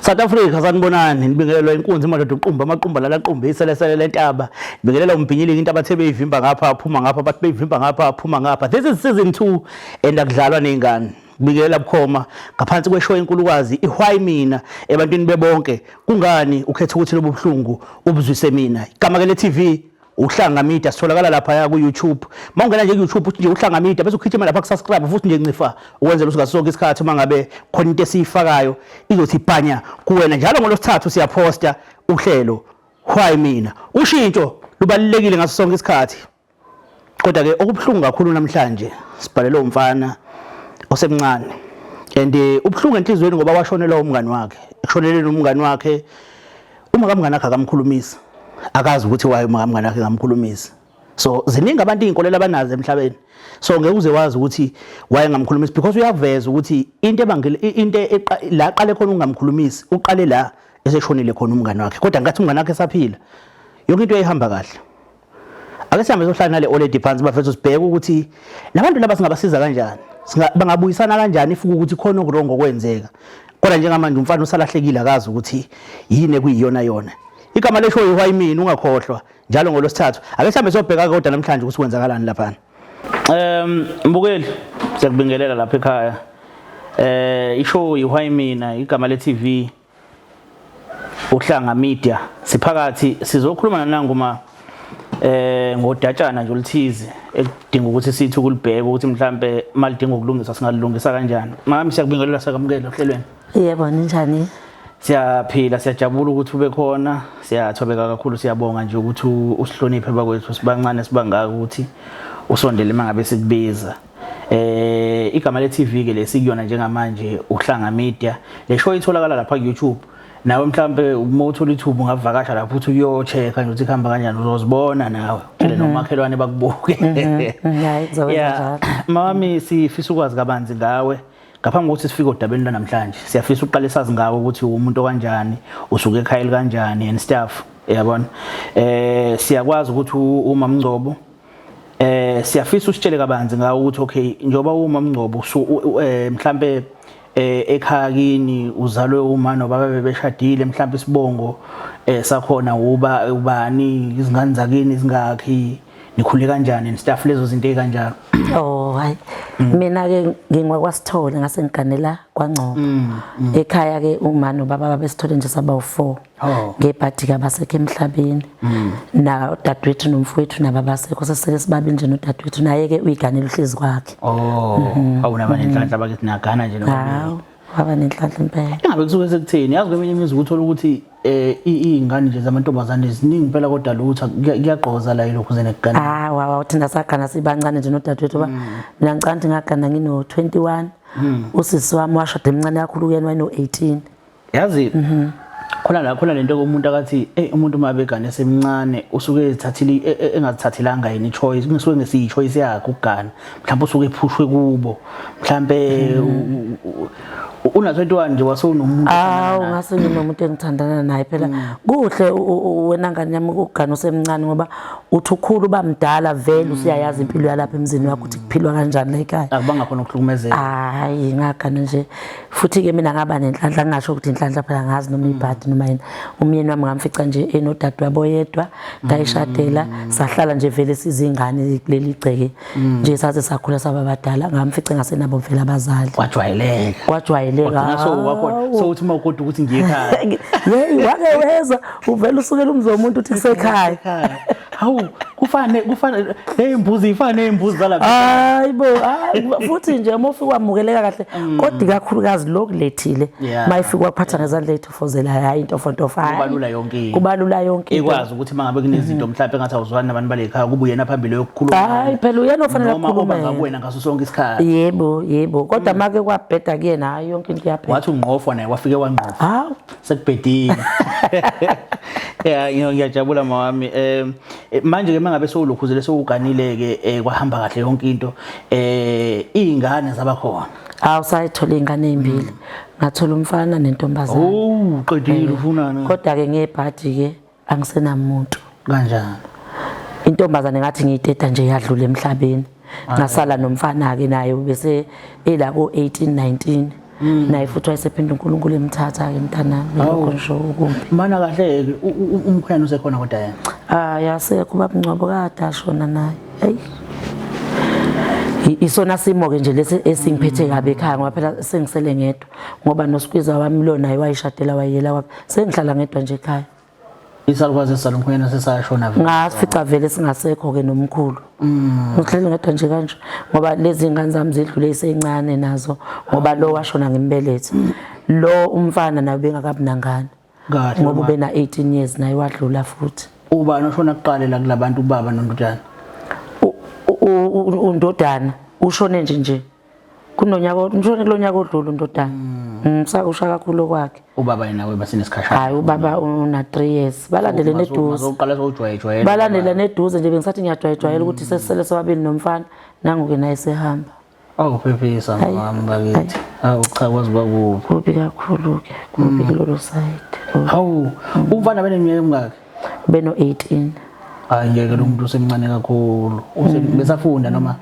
South Africa, sanibonani. Nibingelelwa inkunzi madoda, uqumba amaqumba lala qumba iselesele lentaba. Nibingelela umbhinyiliki into abathe beyivimba ngapha aphuma ngapha, bathi beyivimba ngapha aphuma ngapha. This is season 2 and akudlalwa nezingane. Kubingelela bukhoma ngaphansi kweshow enkulukazi iWhy Mina ebantwini bebonke. Kungani ukhetha ukuthi lobu buhlungu ubuzwise mina? Igama ke le TV Uhlanga Media, sitholakala lapha ku YouTube. Mawungena nje ku YouTube uthi nje Uhlanga Media bese ukhithima lapha ku subscribe futhi nje ncifa ukwenzela ukuthi sonke isikhathi uma ngabe khona into esiyifakayo izothi bhanya kuwena. Njalo ngolosithathu siyaphosta uhlelo Why Mina. Ushintsho lubalulekile ngaso sonke isikhathi. Kodwa ke okubuhlungu kakhulu namhlanje sibhalelwe umfana osemncane and ubuhlungu enhliziyweni ngoba washonelwa umngani wakhe. Ekushoneleni umngani wakhe, uma kamngani wakhe akamkhulumisi, akazi ukuthi why uma kamngani wakhe engamkhulumisi. So ziningi abantu iy'nkolelo abanazo emhlabeni, so ngeke uze wazi ukuthi why engamkhulumisi, because uyakuveza ukuthi into ebangela into la aqale khona ukungamkhulumisi, uqale la eseshonile khona umngani wakhe, kodwa ngathi umngani wakhe esaphila yonke into yayihamba kahle. Ake sihambe sohlala nale oledi phansi bafethu, sibheke ukuthi labantu laba singabasiza kanjani, bangabuyisana kanjani if ukuthi khona oku-wrong okwenzeka. Kodwa njengamanje umfana usalahlekile, akazi ukuthi yini ekuyiyona yona. Igama leshow iWhy Mina, ungakhohlwa, njalo ngolosithathu. Ake sihambe sobheka kodwa namhlanje ukuthi kwenzakalani laphana. Mbukeli, siyakubingelela lapha ekhaya. Ishow iWhy Mina, igama le TV Uhlanga Media. Siphakathi sizokhuluma nangu ma ngodatshana nje oluthize ekudinga ukuthi sithi ukulibheka ukuthi mhlambe malidinga ukulungiswa singalungisa kanjani. Mami, siyakubingelela, sakamukela ohlelweni. Yebo, ninjani? Siyaphila, siyajabula ukuthi ube khona, siyathobeka kakhulu, siyabonga nje ukuthi usihloniphe bakwethu sibancane sibangaka ukuthi usondele mangabe sikubiza. Igama le TV ke lesikuyona njengamanje Uhlanga Media. Le show itholakala lapha ku YouTube. Nawe mhlambe uma uthola ithuba ungavakasha lapho uthi uyo-check-a nje ukuthi kuhamba kanjani, uzozibona nawe. Utshele nomakhelwane bakubuke. Hayi, kuzokwenza njalo. Mami, sifisa ukwazi kabanzi ngawe. Ngaphambi kokuthi sifike odabeni lwanamhlanje, siyafisa ukuqale sazi ngawe ukuthi umuntu okanjani, usuke ekhaya kanjani and stuff, yabona. Siyakwazi ukuthi uma Mngcobo, siyafisa usitshele kabanzi ngawe ukuthi okay, njengoba uma Mngcobo mhlambe ekhaya kini uzalwe uma nobaba bebeshadile, mhlambe isibongo sakhona uba ubani, izingane zakini zingakhi, nikhule kanjani and stuff, lezo zinto ezikanjalo. Oh hayi. Mina ke ngingwakwasithole, ngase ngiganela kwaNgcobo. Ekhaya ke uma nobaba babesithole nje saba u4. Ngebhadi ke abasekho emhlabeni. Na dadewethu nomfowethu nabo abasekho, sesele sibabi nje nodadewethu, naye ke uyiganela uhlezi kwakhe. Oh, awuna banenhlanhla bakithi, nagana nje noma. Hawu, waba nenhlanhla impela. Ingabe kusuke sekutheni? Yazi kweminye imizi ukuthola ukuthi iy'ngane nje zamantombazane ziningi impela kodwa lutho kuyagqoza la ilokhu zene kugana. Ah, wawa thina sagana sibancane nje nodadewethu ba. Mina ngicabanga ukuthi ngagana ngino 21. Usisi wami washada emncane kakhulu kuyena, wayeno 18. Yazi khona la khona lento komuntu akathi umuntu uma begane esemncane usuke ezithathile engazithathelanga yena i-choice, kusuke ngesiyi choice yakhe ukugana, mhlawumbe usuke ephushwe kubo, mhlawumbe una 21 nje wasewunomuntu. Awu, ngase nginomuntu engithandana naye phela. Kuhle wena ngane yami ukugana usemncane, ngoba uthi ukhulu uba mdala vele usuyayazi impilo yalapha emzini wakho ukuthi kuphilwa kanjani la ekhaya. Akubanga khona ukuhlukumezeka. Hayi, ngagana nje futhi ke mina ngaba nenhlanhla, ngingasho ukuthi inhlanhla phela, ngazi noma ibhadi noma yini. Umyeni wami ngamfica nje enodadewabo yedwa, ngayishadela, sahlala nje vele sizingane kuleli gceke nje saze sakhula saba badala. Ngamfica ngasenabo vele abazali. Kwajwayeleka. Kwajwayeleka. Wagcina sowuwakhona sowuthi uma ugoduka ukuthi ngiye ekhaya. Yeyi, wake wezwa uvele usukela umzi womuntu uthi kusekhaya. Hawu, kufane ley'mbuzi ifane ney'mbuzi zalapha. Hayi bo, hayi, futhi nje uma ufika wamukeleka kahle, kodwa ikakhulukazi lokulethile mayifika wakuphatha ngezandla ey'thofozela, hayi intofontofo, hayi. Kubalula yonke into. Kubalula yonke into. Ikwazi ukuthi uma ngabe kunezinto mhlawumbe engathi awuzwani nabantu bale khaya, kube uyena phambili yokukhuluma. Hayi phela uyena ofanele noma oba akhulume. Ngakuwena ngaso sonke isikhathi. Yebo, kodwa make kwabheda kuyena, hayi yonke into iyabheda. Wathi ungqofwa naye wafike wangqofa. Hawu. Sekubhedile. Yeah, ngiyajabula mawami. Manje ke mangabe sowulokhuzele sowuganile ke, kwahamba kahle yonke into. Izingane zaba khona? Hawu, sayithola iy'ngane ey'mbili. Ngathola umfana nentombazane. Oh, qedile, ufunani? Kodwa ke ngebhadi ke angisenamuntu. Kanjani? Intombazane ngathi ngiyiteta nje yadlula emhlabeni. Ngasala nomfana ke, naye bese ela ko 18 19. Naye futhi wayesephinda uNkulunkulu emthatha ke mntanami, lokho nje okubi. Mana kahle umkhwenyana usekhona kodwa yena? Ah, yasekho ubaba Ngcobo, kade ashona naye. Hey. Isona simo ke nje lesi esingiphethe kabi ekhaya, ngoba phela sengisele ngedwa, ngoba nosikwiza wami lo naye wayishadela wayela kwakhe, sengihlala ngedwa nje ekhaya. Isalukwazi esalumkhwenyana sesashona vele. Ngafica vele singasekho ke nomkhulu. Ngihleli ngedwa nje kanje, ngoba lezi ngane zami zidlule isencane nazo, ngoba lo washona ngimbelethe. Lo umfana naye bengakabi nangane. Kahle. Ngoba ubena 18 years naye wadlula futhi. Ubani oshona kuqala la kulabantu, ubaba nondodana? Undodana ushone nje kunonyaka, ushone kulonyaka odlula undodana. Sakusha kakhulu kwakhe. Ubaba yena webasinesikhashana. Hayi, ubaba una 3 years. Balandele neduze. Mazoqala sowujwayejwayela. Balandela neduze nje, bengisathi ngiyajwayejwayela ukuthi sesisele sobabili nomfana, nangu-ke naye sehamba. Awuphephisa mama bakithi. Awu cha, kwazi kwakubi. Kubi kakhulu-ke, kubi kulolu side. Hawu, umfana beneminyaka emingaki? Beno-18. Hayi ngeke, lo muntu usemncane kakhulu. Besafunda noma?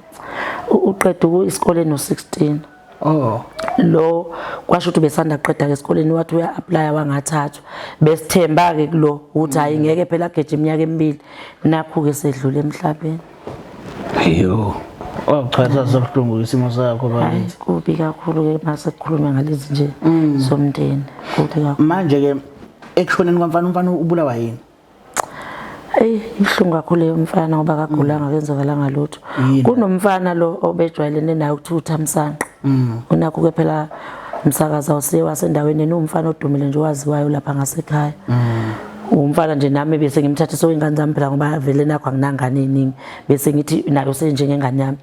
Uqeda isikole no-16. Oh. Lo kwasho ukuthi besanda kuqeda ke esikoleni, wathi uya-applya wangathathwa. Besithemba-ke kulo ukuthi hhayi ngeke phela ageje iminyaka emibili, nakhu-ke sedlule emhlabeni. Yo. Oh cha, sasabuhlungu isimo sakho hayi bakithi. Kubi kakhulu-ke mase kukhulunywa ngalezi nje zomndeni, kubi kakhulu. Manje ke ekushoneni kwamfana, umfana ubulawa yini? Eyi, ibuhlungu kakhulu leyo mfana, ngoba akagulanga, kenzakalanga lutho. Yini? Kunomfana lo obejwayelene naye ukuthiwa uThamsanqa. Unakho-ke phela umsakazi awusiye wasendaweni yena, uwumfana odumile nje, owaziwayo lapha ngasekhaya. Umfana nje nami bese ngimthatha sowingane zami phela, ngoba vele nakho anginangane eningi, bese ngithi nayo senjengengane yami.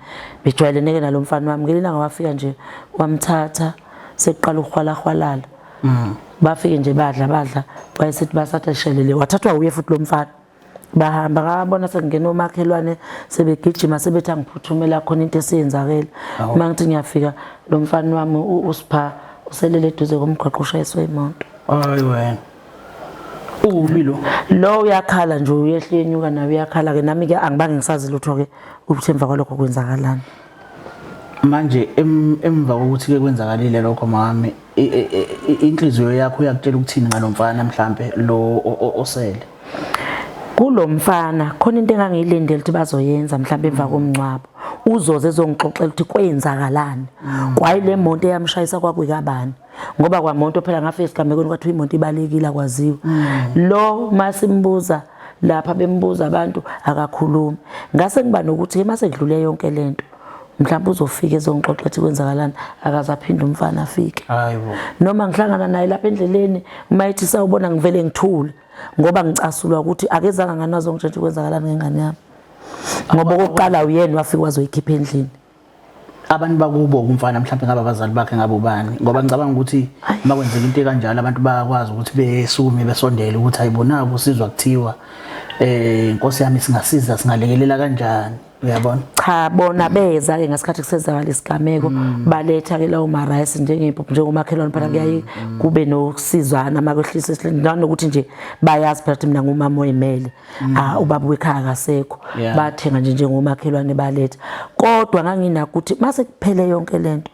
Bejwayelene-ke nalo mfana wami. Ngelinye ilanga wafika nje wamthatha, sekuqala ukuhwalahwalala. Bafike nje badla badla, wayesethi basathi shelele, wathathwa uye futhi lo mfana. Bahamba, ngabona sekungena omakhelwane sebegijima, sebethi angiphuthumela, khona into esiyenzakele. Uma ngithi ngiyafika, lo mfana wami uSipha uselele eduze komgwaqo, ushayiswe imoto. Hayi wena. Ubi lo. Lo uyakhala nje, uyehla enyuka nawe uyakhala ke, nami ke angibange ngisazi lutho ke ukuthi emva kwalokho kwenzakalani. Manje emva kokuthi ke kwenzakalile lokho mami, inhliziyo yakho iyakutshela ukuthini ngalomfana mhlambe lo osele? Kulo mfana khona into engangiyilindele ukuthi bazoyenza mhlawumbe emva komngcwabo, uzoze ezongixoxela ukuthi kwenzakalani, kwayi le monto eyamshayisa kwakuyikabani, ngoba kwamonto phela ngafika esigamekweni kwathiwa imoto ibalekile, akwaziwa. Lo masimbuza lapha, bembuza abantu, akakhulumi. Ngase ngiba nokuthi ke mase kudlule yonke lento mhlawumbe uzofika ezongixoxa ukuthi kwenzakalani. Akaze aphinde umfana afike. Hayibo. Noma ngihlangana naye lapha endleleni, uma ethi sawubona, ngivele ngithule, ngoba ngicasulwa ukuthi akezanga ngani wazongitshela ukuthi kwenzakalani ngengane yami, ngoba okokuqala uyena wafika wazoyikhipha endlini. Abantu bakubo kumfana mhlawumbe ngabe abazali bakhe, ngabe ubani? Ngoba ngicabanga ukuthi uma kwenzeka into ekanjalo abantu bayakwazi ukuthi besukume besondele ukuthi ayibonako usizwa kuthiwa inkosi yami, singasiza, singalekelela kanjani, uyabona? Cha, bona beza ke ngasikhathi kusenzakala isigameko, baletha ke lawo ma-rice njengempuphu, njengomakhelwane phela kuyaye kube nokusizana uma kwehlisa, nanokuthi nje bayazi phela ukuthi mina ngumama oyimele, ah, ubaba wekhaya akasekho. Bathenga nje njengomakhelwane baletha, kodwa nganginakho ukuthi mase kuphele yonke lento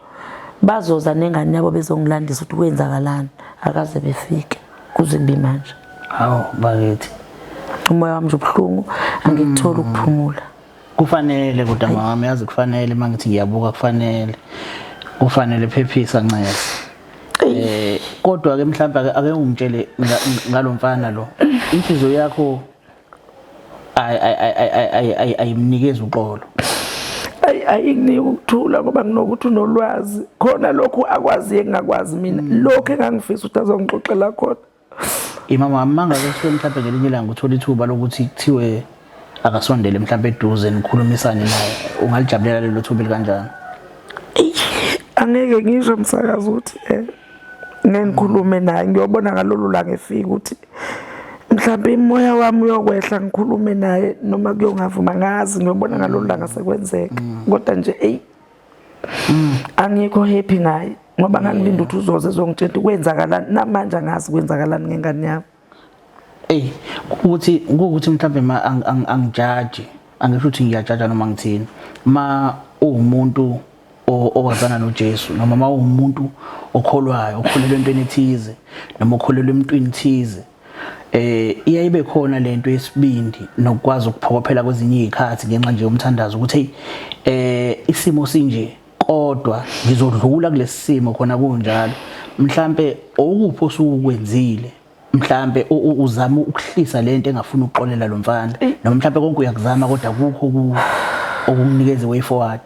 bazoza nengane yabo bezongilandisa ukuthi kwenzakalani. Akaze befike kuze kube manje. Hawu bakithi. Umoya wami nje ubuhlungu, angikutholi ukuphumula. Kufanele kodwa mama, yazi kufanele, mangithi ngiyabuka kufanele, kufanele. Phephisa ncese. Kodwa ke mhlawumbe ake ungitshele ngalomfana lo, inhliziyo yakho ay ayimnikeza uxolo? Ayi, ayinginiki ukuthula, ngoba nginokuthi unolwazi khona lokhu akwaziyo engingakwazi mina, lokhu engangifisa ukuthi azongixoxela khona. Imama wami, mangabe kusuke mhlawumbe ngelinye ilanga uthola ithuba lokuthi kuthiwe akasondele mhlawumbe eduze nikhulumisane naye, ungalijabulela lelo thuba elikanjani? Angeke ngisho msakazi ukuthi ngeke ngikhulume naye. Ngiyobona ngalolu langa efika ukuthi mhlawumbe imoya wami uyokwehla ngikhulume naye noma kuyongavuma, ngazi ngiyobona ngalolu langa sekwenzeka. Kodwa nje eyi, angikho happy ngaye, ngoba ngangilinda ukuthi uzoze ezongitshela ukuthi kwenzakalani. Namanje angazi kwenzakalani ngengane yami. Ey, ukuthi mhlawumbe ma angijaji, angisho ukuthi ngiyajaja noma ngithini, ma uwumuntu. owazana noJesu noma mawumuntu okholwayo okholelwa entweni ethize noma okholelwa emntwini thize, iyayibe khona lento yesibindi nokwazi ukuphokophela kwezinye izikhathi ngenxa nje yomthandazo ukuthi hey isimo sinje kodwa ngizodlula kulesi simo khona kunjalo. Mhlambe okuphi osukwenzile, mhlambe uzama ukuhlisa lento engafuni ukuxolela lo mfana, noma mhlambe konke uyakuzama kodwa akukho okukunikeza way forward?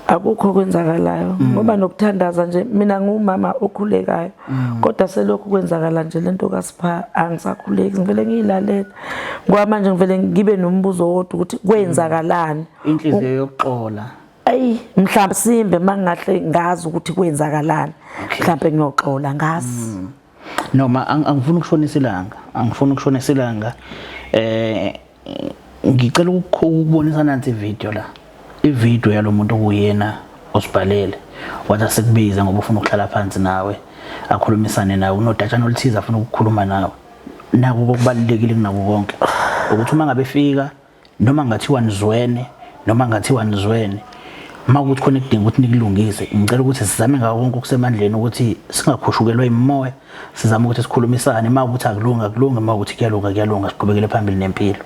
Akukho kwenzakalayo ngoba nokuthandaza nje, mina ngumama okhulekayo, kodwa selokhu kwenzakala nje lento kaSipha angisakhuleki, ngivele ngiyilalela ngoba manje ngivele ngibe nombuzo wodwa ukuthi kwenzakalani. Inhliziyo yokuxola. Ayi, mhlawumbe simbe mangahle ngazi ukuthi kwenzakalani, mhlawumbe ngiyoxola ngazi. Noma angifuni ukushonisa ilanga, angifuni ukushonisa ilanga. Ngicela ukubonisa nansi ivideo la, ivideo yalomuntu okuyena osibhalele wathi asikubize ngoba ufuna ukuhlala phansi nawe akhulumisane nawe, unodatshana oluthize afuna ukukhuluma nawe. Naku okubalulekile kunako konke ukuthi uma ngabe fika, noma ngathiwa nizwene noma ngathiwa nizwene, uma kuthi khona ekudinga ukuthi nikulungise, ngicela ukuthi sizame ngako konke okusemandleni ukuthi singakhushukelwa imimoya, sizame ukuthi sikhulumisane. Uma ukuthi akulunga akulunga, uma ukuthi kuyalunga kuyalunga, siqhubekele phambili nempilo.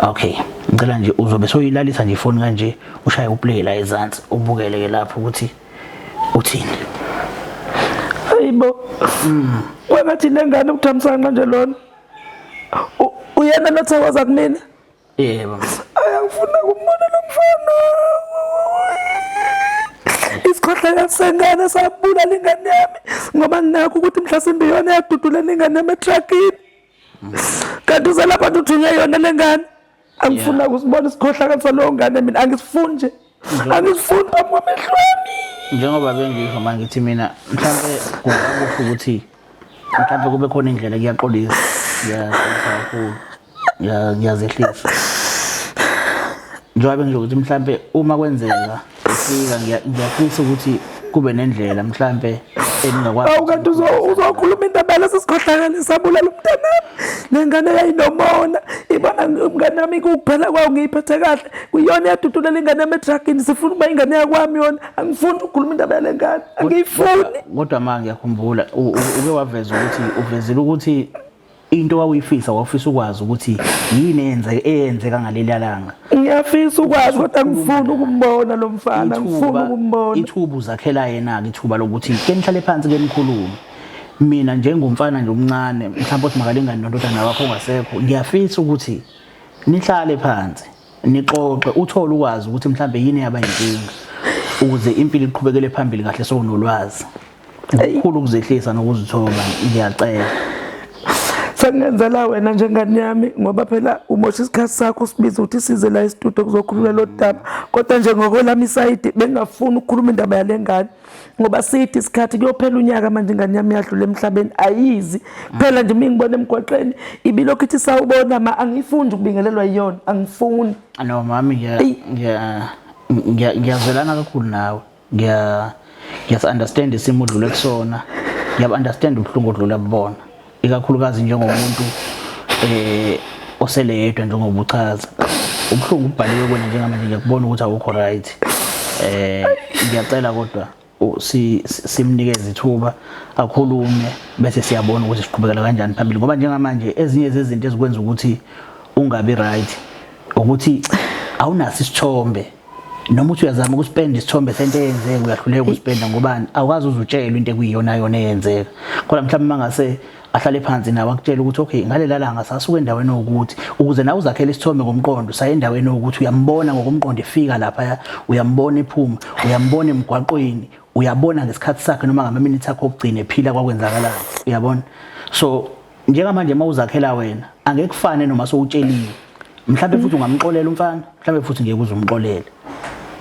Okay, ngicela nje uzobe soyilalisa nje ifoni kanje, ushaye uplay la ezansi, ubukele ke lapho ukuthi uthini. Hayibo, kwengathi lengane uThamsanqa nje lona uyena lothokoza kumina. Yebo. Ayangifuna ukumbona lo mfana. Isikhohlakali sengane sabulala ingane yami ngoba nginakho ukuthi mhlasimbe iyona yadudulela ingane yami etruckini. Kanti uzelapha uthunywe yona lengane. Angifuna ukusibona isikhohlakali salowo ngane mina, angisifuni nje. Angisifuni phambi kwamehlo ami. Njengoba bengisho mangithi mina mhlambe kungakusho ukuthi mhlambe kube khona indlela, kuyaxolisa, ngiyaxolisa kakhulu, ngiyazehlisa. Njengoba bengisho ukuthi mhlambe uma kwenzeka ifika, ngiyafisa ukuthi kube nendlela mhlambe eningakwazi. Awu, kanti uzokhuluma indaba yalesi sikhohlakali sabulala umntanami. Le ngane yayinomona, ibona umngane wami kuphela kwawo ngiyiphethe kahle, kuyona yadudulela ingane yami etruckini. Sifuna ukuba ingane yakwami yona. Angifuni ukukhuluma indaba yale ngane, angiyifuni. Kodwa ma ngiyakhumbula uke waveza ukuthi uvezile ukuthi into wawuyifisa, wawufisa ukwazi ukuthi yini eyenzeka ngaleli langa. Ngiyafisa ukwazi kodwa angifuni ukumbona lo mfana, angifuni ukumbona. Ithuba uzakhela yena-ke ithuba lokuthi ke nihlale phansi ke nikhulume. Mina njengomfana nje omncane, mhlawumbe othi makalingane nondodana wakho ongasekho, ngiyafisa ukuthi nihlale phansi nixoxe, uthole ukwazi ukuthi mhlawumbe yini yaba inkinga ukuze impilo iqhubekele phambili kahle sowunolwazi. Ngokukhulu ukuzehlisa nokuzithoba ngiyacela. Sengenzela wena njengane yami ngoba phela umosha isikhathi sakho usibiza ukuthi size la e-studio kuzokhuluma lo daba, kodwa nje ngokwelami isayidi bengingafuni ukukhuluma indaba yale ngane ngoba sithi isikhathi kuyophela unyaka manje ingane yami yadlula emhlabeni, ayizi kuphela nje mina ngibona emgwaqeni ibilokhu ithi sawubona ma, angifuni ukubingelelwa yiyona, angifuni. No mami, ngiyazwelana kakhulu nawe, ngiyas-understand isimo odlule kusona, ngiyabu-understand ubuhlungu odlula kubona, ikakhulukazi njengomuntu osele yedwa njengoba uchaza ubuhlungu ubhaliwe kuwena njengamanje, ngiyakubona ukuthi awukho right. Ngiyacela kodwa simnikeze ithuba akhulume bese siyabona ukuthi siqhubekela kanjani phambili, ngoba njengamanje ezinye zezinto ezikwenza ukuthi ungabi right ukuthi awunaso isithombe, noma uthi uyazama ukusipenda isithombe sento eyenzeka uyahluleka ukusipenda ngobani, awukwazi uzutshelwa into ekuyiyona yona eyenzeka. Kodwa mhlawumbe mangase ahlale phansi nawe akutshele ukuthi okay, ngalela langa sasuka endaweni ukuthi, ukuze nawe uzakhele isithombe ngomqondo, saya endaweni ukuthi uyambona ngokomqondo efika lapha, uyambona ephuma, uyambona emgwaqweni, uyabona ngesikhathi sakhe noma ngamaminithi akho okugcina ephila kwakwenzakalani, uyabona. So njengamanje uma uzakhela wena angeke kufane noma sowutsheliwe, mhlawumbe futhi ungamxolela umfana, mhlawumbe futhi ngeke uze umxolele.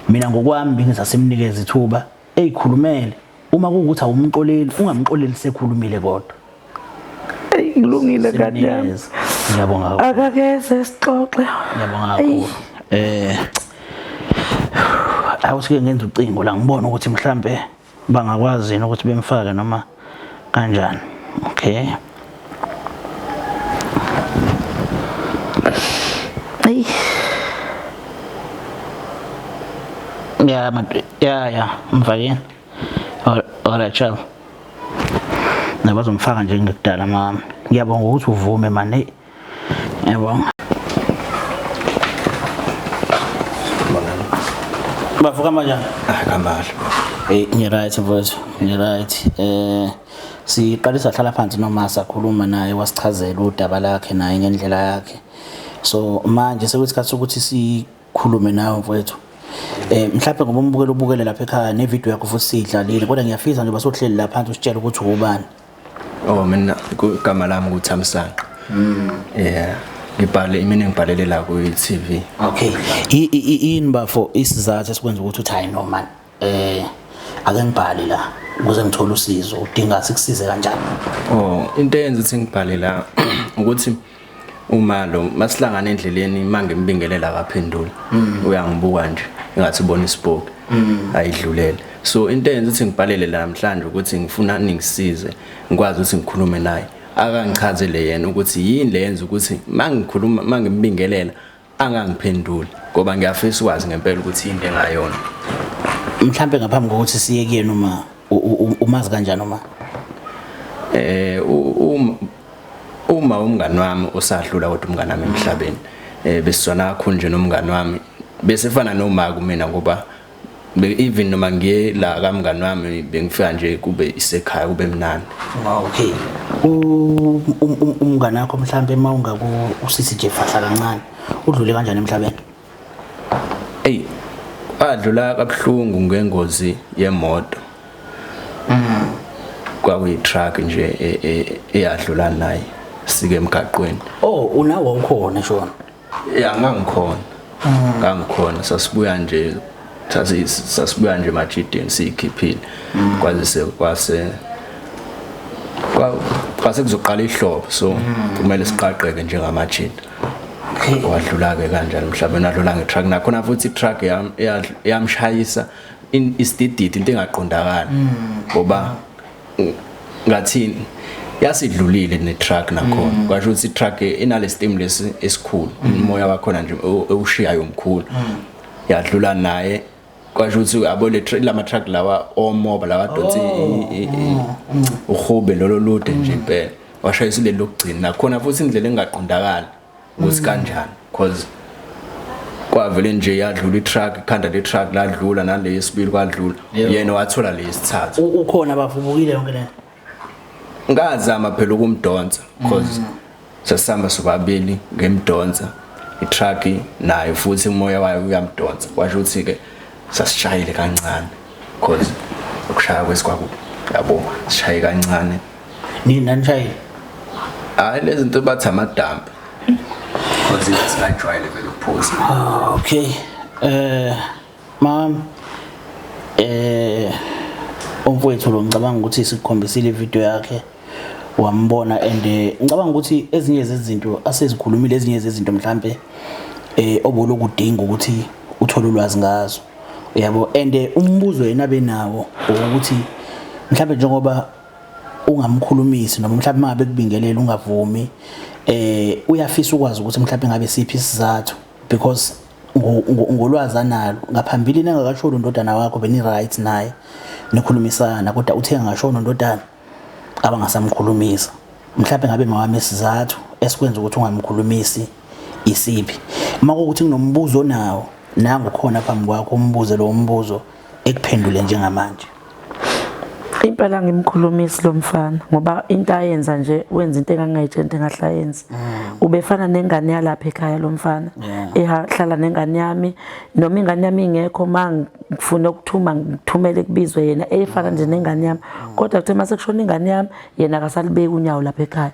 Mina ngokwami bengisasimnikeza ithuba eyikhulumele, uma kuwukuthi awumxoleli ungamxoleli sekhulumile kodwa. Eyi, kulungile ngane yami. Simnikeze. Ngiyabonga kakhulu. Akakeze sixoxe. Ngiyabonga kakhulu. Awusike ngenza ucingo la ngibone ukuthi mhlambe bangakwazi yini ukuthi bemfake noma kanjani. Okay. Eyi. Yeah, yeah, mfakeni. Alright, child. Nabazomfaka nje ngekudala mama. Ngiyabonga ukuthi uvume man. Hey. Ngiyabonga. Bavuka kanjani? Ah, kamhle. Hey, ngi-right mfowethu, ngi-right. Siqale sahlala phansi noma sakhuluma naye wasichazela udaba lakhe naye ngendlela yakhe. So manje sekuyisikhathi sokuthi sikhulume nawe mfowethu. Mhlawumbe ngoba umbukelo ubukele lapha ekhaya ne-video yakho futhi siyidlalile, kodwa ngiyafisa nje basohleli la phansi usitshele ukuthi ubani. Oh, mina igama lami nguThamsanqa. Yeah. Ngibhale mina ngibhalele la ku TV. Okay. Yini bafo isizathu esikwenza ukuthi uthi hayi no man. Ake ngibhale la ukuze ngithole usizo. Udinga sikusize kanjani? Oh, into eyenza ukuthi ngibhale la ukuthi uma lo masihlangana endleleni mangimbingelela akaphenduli. Uyangibuka nje engathi ubona isipoki. Ayidlulele. So into eyenza ukuthi ngibhalele la namhlanje ukuthi ngifuna ningisize ngikwazi ukuthi ngikhulume naye. Akangichazele yena ukuthi yini le yenza ukuthi mangikhuluma mangimbingelela angangiphenduli, ngoba ngiyafisa ukwazi ngempela ukuthi yini engayona. Mhlambe ngaphambi kokuthi siye kuyena uma umazi kanjani uma? Uma umngani wami osadlula kodwa umngani wami emhlabeni, besizwana kakhulu nje nomngani wami, bese fana noma kumina ngoba even noma ngiye la kamngani wami bengifika nje kube isekhaya kube mnandi. Okay. Umngani wakho mhlambe mawungaku usisi nje fahla kancane, udlule kanjani emhlabeni? Ey, adlula kabuhlungu ngengozi yemoto. Kwakuyi truck nje eyadlula naye sike emgaqweni. Oh, unawo ukhona shona? Yeah, ngangikhona. Ngangikhona, sasibuya nje sasibuya nje emajideni siyikhiphile. Kwazise kwase kwase kuzoqala ihlobo, so kumele siqaqeke njengamajida. Wadlula ke kanjani emhlabeni, wadlula ngetruck. Nakhona futhi itruck yamshayisa isidididi, into engaqondakali ngoba ngathini yasidlulile netruck nakhona. Kwasho ukuthi itruck inale steam lesi esikhulu, umoya wakhona nje ewushiyayo omkhulu. Yadlula naye, kwasho ukuthi abo le lama truck lawa omoba lawa adonsa uhube lolo lude nje impela. Washayisa leli lokugcina nakhona futhi indlela engaqondakali ukuthi kanjani, because kwavele nje yadlula itruck, ikhanda le truck ladlula nale yesibili kwadlula, yena wathola le yesithathu. Ukhona bavubukile yonke le. Ngazama phela ukumdonsa because sasihamba sobabili, ngemdonsa itruck nayo futhi umoya wayo uyamdonsa. Kwasho ukuthi ke sasishayile kancane because ukushaya kwesikwaku yabo sishaye kancane. Nini nanishayile? Hayi, lezi zinto bathi amadambi because singajwayele vele ukuphuza. Okay. Mama, umfowethu lo ngicabanga ukuthi sikukhombisile ivideo yakhe wambona, and ngicabanga ukuthi ezinye zezinto asezikhulumile, ezinye zezinto mhlambe obolokudinga ukuthi uthole ulwazi ngazo, yabo. And umbuzo yena benawo ukuthi mhlambe njengoba ungamkhulumisi noma mhlambe mangabe kubingelela ungavumi, uyafisa ukwazi ukuthi mhlambe ngabe siphi isizathu, because ngolwazi analo ngaphambilini engakashoni undodana wakho beni right naye nikhulumisana, kodwa uthe angashona undodana abangasamkhulumisa. Mhlambe ngabe mawami isizathu esikwenza ukuthi ungamkhulumisi isiphi? Uma kuwukuthi kunombuzo onawo, nangu khona phambi kwakho, umbuze lo mbuzo ekuphendule njengamanje. Impela ngimkhulumisi lo mfana ngoba into ayenza nje wenza into engangayitshela into engahlayenzi. Ubefana nengane yalapha ekhaya lo mfana. Ehlala nengane yami, noma ingane yami ingekho mangifuna ukuthuma ngithumele kubizwe yena, efana nje nengane yami. Kodwa kuthe mase kushona ingane yami yena akasalibeki unyawo lapha ekhaya.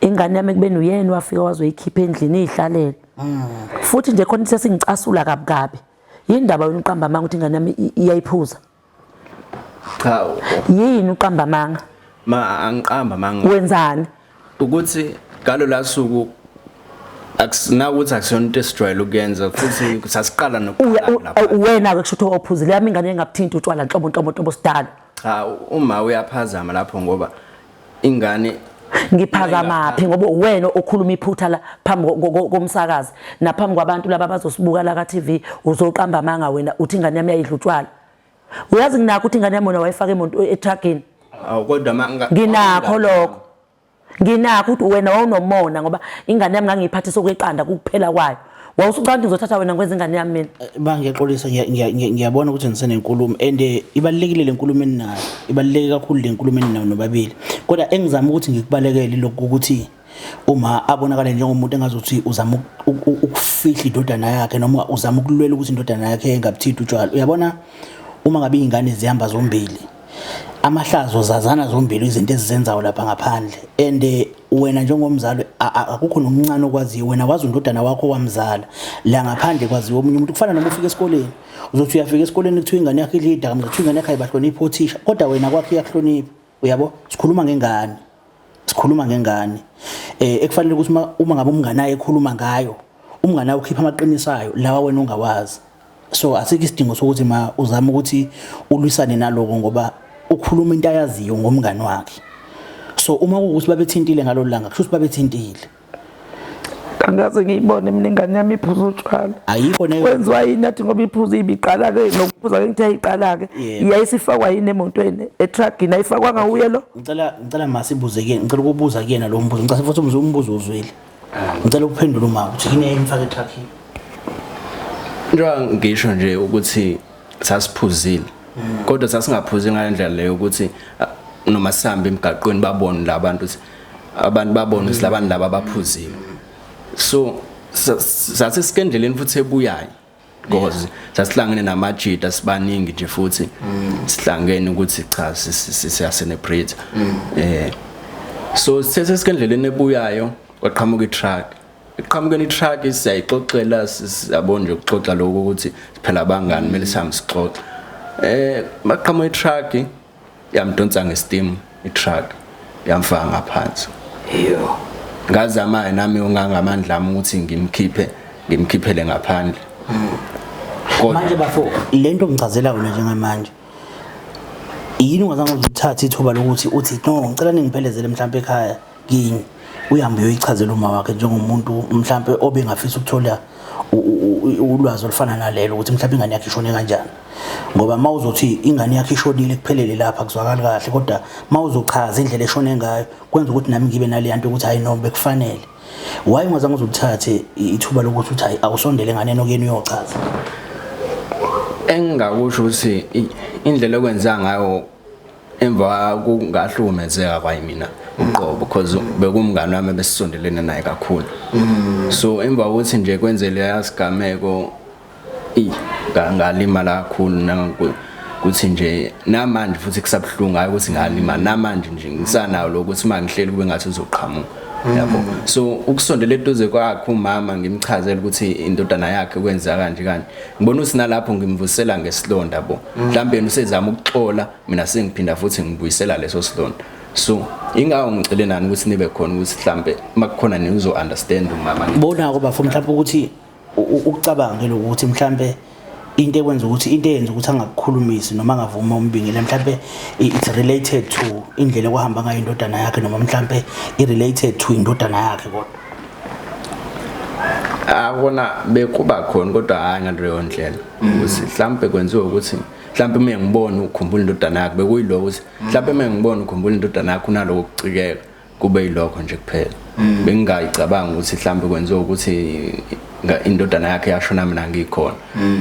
Ingane yami kubeni uyena wafika wazoyikhipha endlini ihlalele. Futhi nje khona sesingicasula kabi kabi. Yindaba yona uqamba amanga ukuthi ingane yami iyayiphuza. Cha, yini uqamba amanga? Ma angiqamba amanga. Wenzani? Ukuthi ngalo lasuku akusina ukuthi akusiyona into esijwayele ukuyenza, futhi sasiqala nokuqala lapha. Wena ke kusho ukuthi ophuzile yami ingane engabuthinti utshwala nhlobo nhlobo nhlobo sidalo. Cha, uma uyaphazama lapho ngoba ingane Ngiphazamaphi ngoba uwena okhuluma iphutha la phambi komsakazi naphambi kwabantu laba abazosibuka la ka-TV uzoqamba amanga wena uthi ingane yami yayidla utshwala. Uyazi nginakho ukuthi ingane yami wena wayifaka emoto etruckini. Awu kodwa Nginakho lokho. Nginakho ukuthi wena wawunomona ngoba ingane yami ngangiyiphathisa okweqanda kukuphela kwayo. Wawusucabanga ukuthi ngizothatha wena ngikwenza ingane yami mina. Ba ngiyaxolisa ngiyabona ukuthi nisenenkulumo and ibalulekile le nkulumo eninayo. Ibaluleke kakhulu le nkulumo eninayo nobabili. Kodwa engizama ukuthi ngikubalekele lokhu ukuthi uma abonakale njengomuntu engazuthi uzama ukufihla indodana yakhe noma uzama ukulwela ukuthi indodana yakhe ingabuthinti utshwala. Uyabona uma ngabe izingane zihamba zombili amahlazo zazana zombili izinto ezizenzayo lapha ngaphandle and wena njengomzali akukho nomncane okwaziyo wena wazi undodana wakho wamzala la ngaphandle kwaziwa omunye umuntu kufana noma ufika esikoleni uzothi uyafika esikoleni kuthiwa ingane yakho idla idakamizwa kuthiwa ingane yakho ayibahloniphi othisha kodwa wena kwakho iyakuhlonipha uyabo sikhuluma ngengane sikhuluma ngengane eh ekufanele ukuthi uma ngabe umngane aye ekhuluma ngayo umngane ukhipha amaqiniso ayo lawa wena ungawazi so asikho isidingo sokuthi ma uzame ukuthi ulwisane naloko ngoba ukhuluma into ayaziyo ngomngane wakhe so uma kuwukuthi babethintile ngalolu langa kusho ukuthi babethintile Angikaze ngiyibone mina ingane yami iphuza utshwala. Ayikho ne Kwenziwa yini athi ngoba iphuza ibiqala ke nokuphuza ke ngithe ayiqala ke. Yayisifakwa yini emotweni etruckini ayifakwanga uye lo. Ngicela masibuze kuyena ngicela ukubuza kuyena lo mbuzo ngicela futhi umbuzo uzwile. Ngicela ukuphendula uma ukuthi yini eyimfaka etruckini. Njengoba ngisho nje ukuthi sasiphuzile kodwa sasingaphuzi ngale ndlela leyo ukuthi noma sihambe emgaqweni babone labantu ukuthi abantu babone ukuthi labantu laba baphuzile so sathi sikendleleni futhi ebuyayo because sasihlangene namajita sibaningi nje futhi sihlangene ukuthi cha siya celebrate so sithe sesikendleleni ebuyayo kwaqhamuka i-truck iqhamukeni i-truck siyayixoxela siyabona nje ukuxoxa lokho ukuthi phela abangani kumele sihambe sixoxe maqhamuka i-truck yamdonsa nge-steam i-truck yamfaka ngaphansi Iyo. Ngazama nami ungangamandla ami ukuthi ngimkhiphe ngimkhiphele ngaphandle. Kodwa Manje bafo lento ngichazela yona njengamanje yini ungazange uzithathe ithuba lokuthi uthi no ngicela ningiphelezele mhlawumbe ekhaya kini uhambe uyoyichazela uma wakhe njengomuntu mhlawumbe obengafisa ukuthola ulwazi olufana nalelo ukuthi mhlawumbe ingane yakhe ishone kanjani ngoba uma uzothi ingane yakhe ishonile kuphelele lapha kuzwakali kahle kodwa uma uzochaza indlela eshone ngayo kwenza ukuthi nami ngibe naleya nto ukuthi hayi no bekufanele why ungazange uzuthathe ithuba lokuthi uthi hayi awusondele enganeni okuyena uyochaza Engingakusho ukuthi indlela okwenza ngayo emva kungahlukumezeka kwayimina uqobo because bekumngane wami besisondelene naye kakhulu so emva kokuthi nje kwenzele yasigameko ngalimala kakhulu ukuthi nje namanje futhi kusabuhlungu hayi ukuthi ngalimala namanje nje ngisanawo lokuthi uma ngihleli kube ngathi uzoqhamuka yabo so ukusondela eduze kwakhe umama ngimchazele ukuthi indodana yakhe kwenza kanje kanje ngibona ukuthi nalapho ngimvusela ngesilonda bo mhlawumbe yena usezama ukuxola mina sengiphinda futhi ngibuyisela leso silonda so ingawo ngicele nani ukuthi nibe khona ukuthi mhlambe makukhona nizo understand umama Bona bafo mhlawumbe ukuthi ukucabanga ke ukuthi mhlambe into ekwenza ukuthi into eyenza ukuthi angakukhulumisi noma angavumi umbingele mhlambe it's related to indlela okuhamba ngayo indodana yakhe noma mhlambe i related to indodana yakhe kodwa akona bekuba khona kodwa hayi ngaleyo ndlela ukuthi mhlambe kwenziwa ukuthi mhlambe uma ngibona ukukhumbula indodana yakhe bekuyiloko ukuthi mhlambe uma ngibona ukukhumbula indodana yakhe unaloko kucikeka kube yilokho nje kuphela bengingayicabanga ukuthi mhlambe kwenziwa ukuthi indodana yakhe yashona mina ngikhona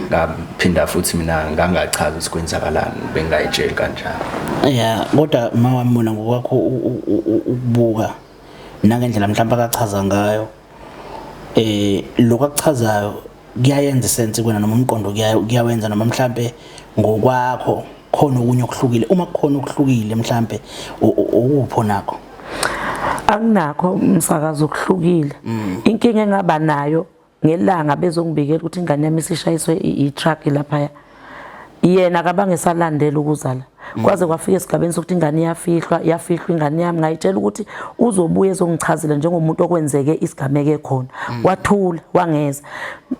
ngaphinda futhi mina ngangachaza ukuthi kwenzakalani bengingayitsheli kanjalo ya kodwa mawami mina ngokwakho ukubuka nangendlela mhlawumbe akachaza ngayo lokho akuchazayo kuyayenza isense kuwena noma umqondo kuyawenza noma mhlambe ngokwakho khona okunye okuhlukile uma kukhona okuhlukile mhlambe ukupho nakho Anginakho umsakazo okuhlukile. Inkinga engaba nayo ngelanga bezongibikela ukuthi ingane yami isishayiswe i-truck laphaya. Yena akabange esalandela ukuzala. Kwaze kwafika esigabeni sokuthi ingane iyafihlwa, yafihlwa ingane yami ngayitshela ukuthi uzobuya ezongichazela njengomuntu okwenzeke isigameko ekhona. Wathula wangeza.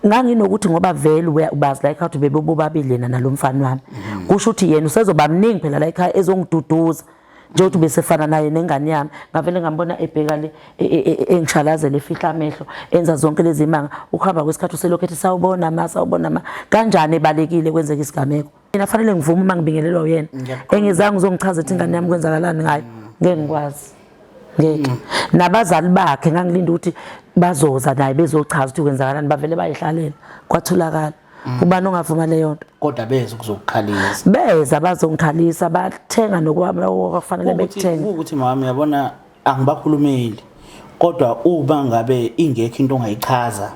Nganginokuthi ngoba vele ubazi la ekhaya ukuthi bebobabili yena nalomfana wami. Kusho ukuthi yena usezoba mningi phela la ekhaya ezongiduduza. Njengokuthi ubesefana naye nengane yami, ngavele ngambona ebheka le engishalazela efihla amehlo, enza zonke lezi manga. Ukuhamba kwesikhathi uselokhu ethi sawubona ma, sawubona ma. Kanjani ebalekile kwenzeka isigameko? Mina fanele ngivume uma ngibingelelwa uyena. Engizange uzongichaza ukuthi ingane yami kwenzakalani ngayo. Ngeke ngikwazi. Ngeke. Nabazali bakhe ngangilinda ukuthi bazoza naye bezochaza ukuthi kwenzakalani, bavele bayihlalela. Kwathulakala. Ubani ongavuma leyo nto? Kodwa beza ukuzokukhalisa. Beza bazongikhalisa, bathenga nokwami okufanele bekuthenge. Ukuthi mama uyabona angibakhulumeli kodwa uma ngabe ingekho into ongayichaza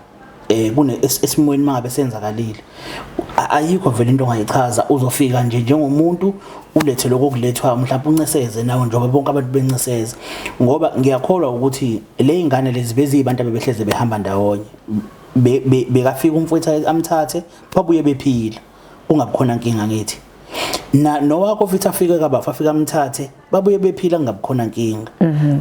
kune esimweni mangabe senzakalile ayikho vele into ongayichaza, uzofika nje njengomuntu ulethe lokho okulethwa mhlawumbe unceseze nawe njengoba bonke abantu benceseze, ngoba ngiyakholwa ukuthi le ingane lezi beziyibantu abebehleze behamba ndawonye, bekafika umfowethu amthathe babuye bephila kungabikhona nkinga. Ngithi na nowakho futhi afike kabafa afika amthathe babuye bephila kungabikhona nkinga.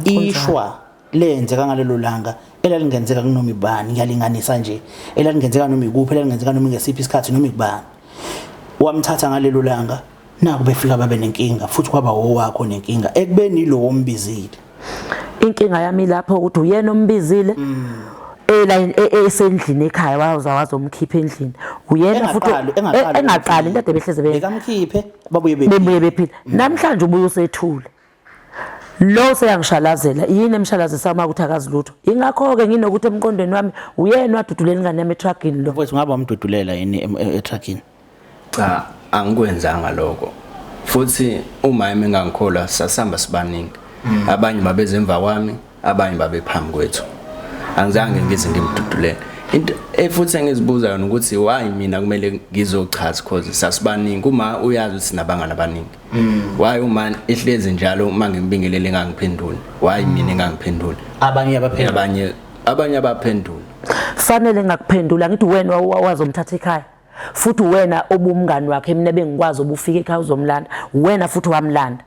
Ishwa lenzeka ngalelo langa elalingenzeka kunoma ibani, ngiyalinganisa nje, elalingenzeka noma ikuphi, elalingenzeka noma ngesiphi isikhathi noma ikubani, wamthatha ngalelo langa naku befika babe nenkinga futhi kwaba owakho nenkinga ekubeni lo ombizile. Inkinga yami lapho ukuthi uyena ombizile esendlini ekhaya, waza wazomkhipha endlini uyena futhi engaqali into ade behleze bekamkhiphe babuye bebuye bephila. Namhlanje ubuye usethule lo seyangishalazela, yini emshalazisa uma ukuthi akazi lutho? Ingakho-ke nginokuthi emqondweni wami uyena wadudulela ingane yami etruckini lo. Mfowethu, ngabe wamdudulela yini etruckini? Cha, angikwenzanga lokho. Futhi uma yimi engangikholwa sasihamba sibaningi, abanye babeze emva kwami, abanye babephambi kwethu, angizange ngize ngimdudulele. Into futhi engizibuza yona ukuthi why mina kumele ngizochaza, cause sasibaningi, uma uyazi ukuthi sinabangani abaningi, why uma ehlezi njalo uma ngimbingelele engangiphenduli, why mina engangiphenduli? Abanye abaphendula, abanye abaphendula. Fanele ngakuphendula, ngithi wena wazomthatha ekhaya, futhi wena obumngani wakhe, mina bengikwazi obufika ekhaya uzomlanda, wena futhi wamlanda.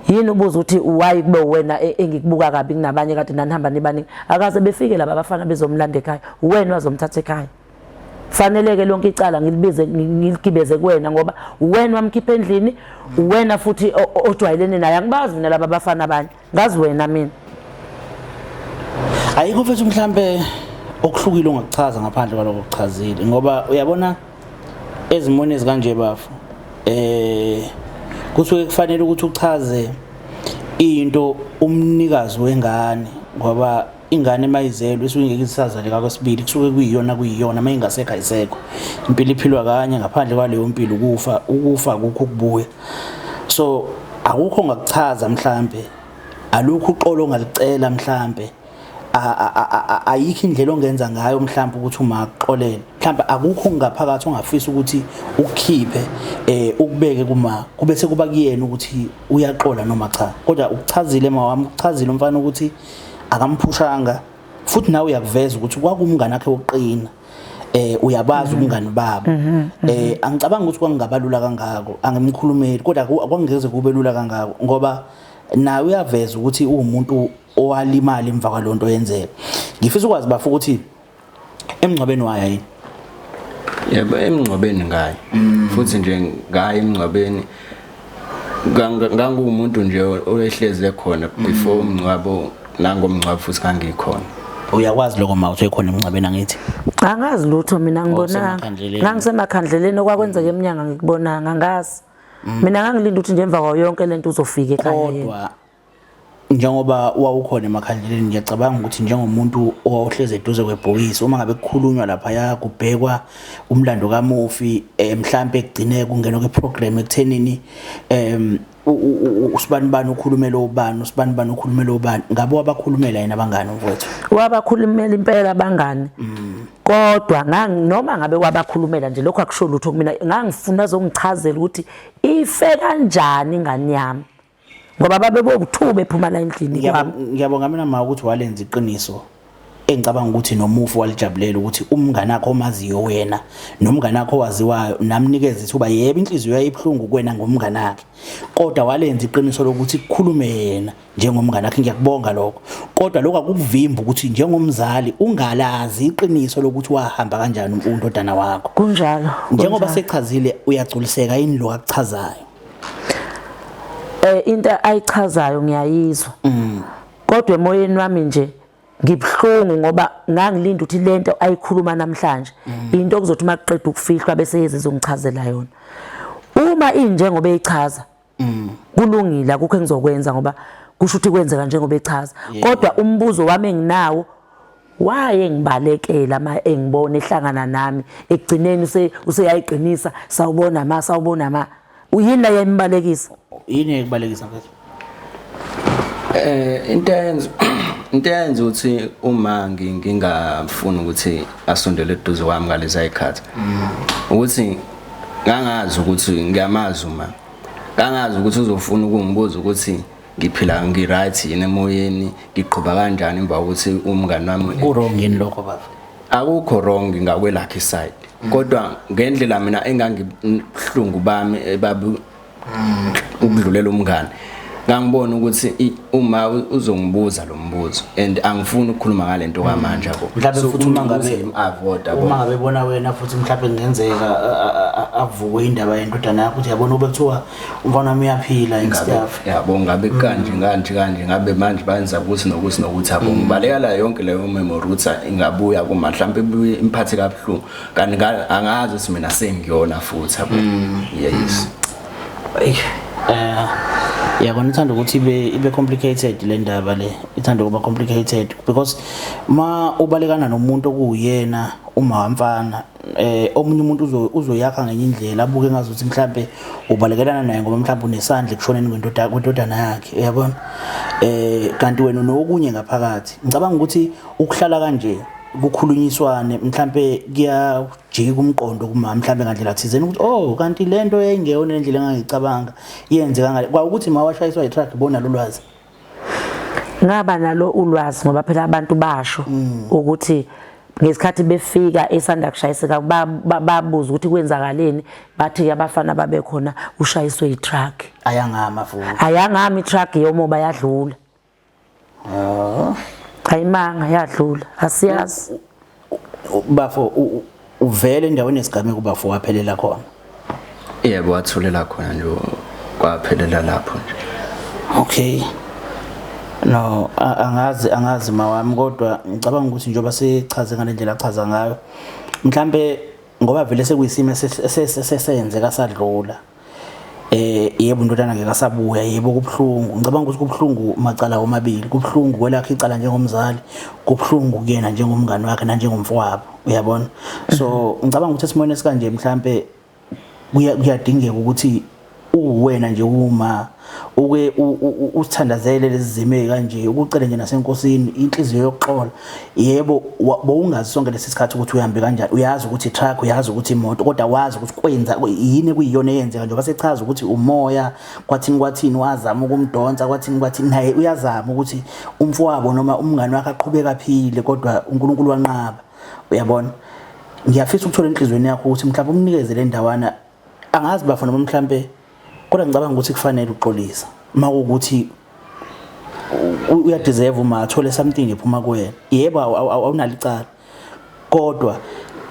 Yini ubuza ukuthi why kube wena engikubuka kabi kunabanye kade nanihamba nibaningi? Akaze befike laba abafana bezomlanda ekhaya, wena wazomthatha ekhaya. Faneleke lonke icala ngilibize ngiligibeze kuwena, ngoba wena wamkhipha endlini, wena futhi ojwayelene naye. Angibazi mina laba abafana abanye, ngazi wena mina. Ayikho mfethu mhlambe okuhlukile ongakuchaza ngaphandle kwaloko okuchazile, ngoba uyabona ezimweni ezikanje bafo kusuke kufanele ukuthi uchaze into umnikazi wengane, ngoba ingane mayizelwe isuke ingeke isazaleka kwesibili, kusuke kuyiyona mayingasekho ayisekho. Impilo iphilwa kanye, ngaphandle kwaleyo mpilo ukufa, ukufa akukho ukubuya. So akukho ongakuchaza mhlambe, alukho uxolo ongalicela mhlambe, ayikho indlela ongenza ngayo mhlambe ukuthi uma akuxolele, mhlambe akukho ngaphakathi ongafisa ukuthi ukukhiphe ukubeke kuma kube sekuba kuyena ukuthi uyaxola noma cha. Kodwa ukuchazile mawami, ukuchazile umfana ukuthi akamphushanga, futhi nawe uyakuveza ukuthi kwakumngane wakhe wokuqina, uyabazi ubungani babo. Angicabanga ukuthi kwakungaba lula kangako, angimkhulumeli, kodwa kwakungeze kube lula kangako, ngoba nawe uyaveza ukuthi uwumuntu owalimala emva kwalonto yenzeka. Ngifisa ukwazi bafo ukuthi emngcwabeni waya yini? Yebo, emngcwabeni ngayo, futhi nje ngayo emngcwabeni, ngangumuntu nje oyehleze khona before umngcwabo nangomngcwabo, futhi ngangikhona. Uyakwazi lokho ma uthi khona emngcwabeni, angithi? Angazi lutho mina, ngibonanga. Wawusemakhandleleni. Ngangisemakhandleleni, okwakwenzeka eminyanga ngikubonanga, angazi. Mina ngangilinda ukuthi nje emva kwayo yonke lento uzofika ekhaya yena. Kodwa njengoba wawukhona emakhandleleni, ngiyacabanga ukuthi njengomuntu owawuhlezi eduze kwebhokisi, uma ngabe kukhulunywa laphaya kubhekwa umlando kamufi, mhlampe kugcine kungenwa kwiprogram ekuthenini usibanibani ukhulumela ubani, usibanibani ukhulumela ubani, ngabe wabakhulumela yena abangani mfowethu? Wabakhulumela impela abangani, kodwa noma ngabe wabakhulumela nje, lokho akusho lutho kumina. Ngangifuna azongichazela ukuthi ife kanjani ingane yami, ngoba babe bokuthuba bephuma la endlini kwami. Ngiyabonga mina ma ukuthi walenza iqiniso engicabanga ukuthi nomufi walijabulela, ukuthi umngane wakho omaziyo wena nomngane wakho owaziwayo namnikeza ithuba. Yebo, inhliziyo yayibuhlungu kuwena ngomngane wakhe, kodwa walenza iqiniso lokuthi kukhulume yena njengomngane wakhe. Ngiyakubonga lokho, kodwa lokho akukuvimbi ukuthi njengomzali ungalazi iqiniso lokuthi wahamba kanjani undodana wakho. Kunjalo. Njengoba sechazile, uyagculiseka yini lo akuchazayo? Into ayichazayo ngiyayizwa. Kodwa emoyeni wami nje ngibuhlungu ngoba ngangilinda ukuthi lento ayikhuluma namhlanje into okuzothi makuqeda ukufihlwa bese yeze izongichazela yona. Uma injengoba eyichaza kulungile, akukho engizokwenza ngoba kusho ukuthi kwenzeka njengoba echaza. Kodwa umbuzo wami enginawo, waye ngibalekela ma engibona ehlangana nami ekugcineni useyayiqinisa, sawubona ma, sawubona ma, uyini la yayimbalekisa? Yini ekubalekisa, mfethu? Into eyenza ukuthi uma ngingafuni ukuthi asondele eduze kwami ngalezi ayikhathi ukuthi ngangazi ukuthi ngiyamazi uma ngangazi ukuthi uzofuna ukungibuza ukuthi ngiphila ngi-right yini emoyeni, ngiqhuba kanjani emva kokuthi umngani wami. Ku-wrong yini lokho, baba? Akukho wrong ngakwelakhe side, kodwa ngendlela mina engangibuhlungu bami ebabu ukudlulela umngane, ngangibona ukuthi uma uzongibuza lo mbuzo and angifuni ukukhuluma ngalento kwamanje, yabo. Mhlawumbe So, futhi uma ngabe avoid, yabo. Uma ngabe bona wena futhi mhlawumbe kungenzeka avuke indaba yendodana yakho ukuthi yabona ube kuthiwa umfana wami uyaphila and Ngabe stuff. Yabo, ngabe kanje kanje kanje, ngabe manje bayenza ukuthi nokuthi nokuthi, yabo. Ngibalekela yonke leyo memory ukuthi ingabuya kuma mhlawumbe ibuye imphathe kabuhlungu, kanti angazi ukuthi mina sengiyona futhi, yabo, yes. Eyi, yabona, ithanda ukuthi ibe complicated le ndaba le, ithanda ukuba complicated because ma ubalekana nomuntu okuwuyena uma wamfana, omunye umuntu uzoyakha ngenye indlela, abuke ngazuthi mhlambe ubalekelana naye ngoba mhlambe unesandla ekushoneni kwendodana yakhe, uyabona, kanti wena unokunye ngaphakathi. Ngicabanga ukuthi ukuhlala kanje kukhulunyiswane mhlambe kuyajika umqondo kuma mhlambe ngandlela thizeni ukuthi oh, kanti lento yayingeyona indlela engangicabanga yenzeka ngale kwa ukuthi mawashayiswa i-truck bona lolwazi. Ngaba nalo ulwazi ngoba phela abantu basho ukuthi ngesikhathi befika esanda kushayiseka babuza ukuthi kwenzakaleni, bathi abafana babe khona ushayiswe i-truck. Ayangama futhi. Ayangami i-truck yomoba, yadlula. Ayimanga, yadlula, asiyazi. Bafo, uvele endaweni yesigameko, bafo, waphelela khona? Yebo, wathulela khona nje, kwaphelela lapho nje. Okay, no, angazi mawami, kodwa ngicabanga ukuthi njengoba sechaze ngale ndlela achaza ngayo, mhlambe ngoba vele sekuyisimo esesenzeka sadlula, yebo, indodana ngeke asabuya. Yebo, kubhlungu, ngicabanga ukuthi kubhlungu macala omabili, kubhlungu kwelakhe icala njengomzali, kubhlungu kuyena njengomngani wakhe nanjengomfowabo, uyabona. So ngicabanga ukuthi esimweni esikanje mhlambe kuyadingeka ukuthi uwena nje uma uke usithandazele lezi zimo kanje, ukucele nje nasenkosini inhliziyo yokuxola. Yebo, bowungazi sonke lesi sikhathi ukuthi uhambe kanjani, uyazi ukuthi truck, uyazi ukuthi imoto, kodwa wazi ukuthi kwenza yini kuyiyona eyenzeka njengoba sechaza ukuthi umoya kwathini kwathini, wazama ukumdonsa kwathini kwathini, naye uyazama ukuthi umfowabo noma umngani wakhe aqhubeke aphile, kodwa uNkulunkulu wanqaba, uyabona. Ngiyafisa ukuthola enhliziyweni yakho ukuthi mhlawumbe umnikeze le ndawana, angazi bafana noma mhlambe, kodwa ngicabanga ukuthi kufanele uxolisa uma kuwukuthi uyadeserve uma athole something ephuma kuwena. Yebo, awunalo icala, kodwa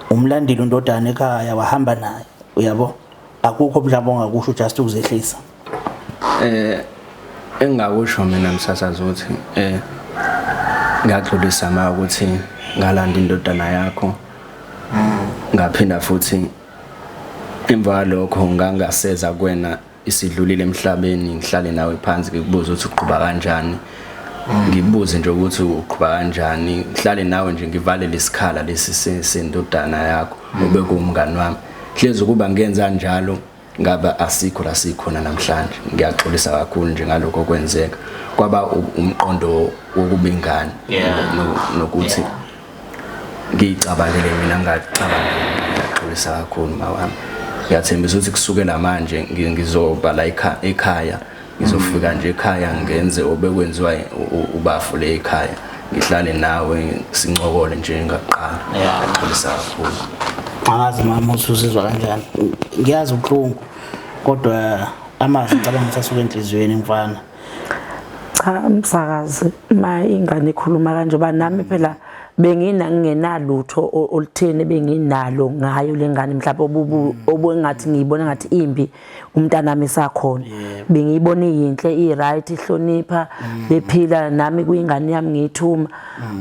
umlandeli undodana ekhaya wahamba naye, uyabo. Akukho mhlawumbe ongakusho just ukuzehlisa? Engingakusho mina, msasazi, ukuthi ngiyaxolisa ma ukuthi ngalanda indodana yakho, ngaphinda futhi emva kwalokho ngangaseza kuwena isidlulile emhlabeni, ngihlale nawe phansi ngikubuze ukuthi uqhuba kanjani, ngibuze nje ukuthi uqhuba kanjani, ngihlale nawe nje ngivale lesikhala lesi sendodana yakho obekuwumngani wami. Hlezi ukuba ngenza njalo ngaba asikho la sikhona namhlanje. Ngiyaxolisa kakhulu nje ngalokho okwenzeka, kwaba umqondo wokuba ingane nokuthi ngiyicabangele mina, ngingacabangeli. Ngiyaxolisa kakhulu mawami, ngiyathembisa ukuthi kusukela manje ngizoba la ekhaya, ngizofika nje ekhaya ngenze obekwenziwa ubafu le ekhaya, ngihlale nawe sincokole nje ngakuqala. Ngiyaxolisa kakhulu. Angazi mama ukuthi uzizwa kanjani, ngiyazi ubuhlungu, kodwa amazwi ngicabanga ukuthi asuke enhliziyweni, mfana. Cha, msakazi, ma ingane ikhuluma kanje ba nami phela. Bengina ngingenalutho olutheni benginalo ngayo lengane mhlawumbe obubu obengathi ngiyibona ngathi imbi umntanami esakhona. Bengiyibona iyinhle i-right ihlonipha bephila nami kuyingane yami ngiyithuma.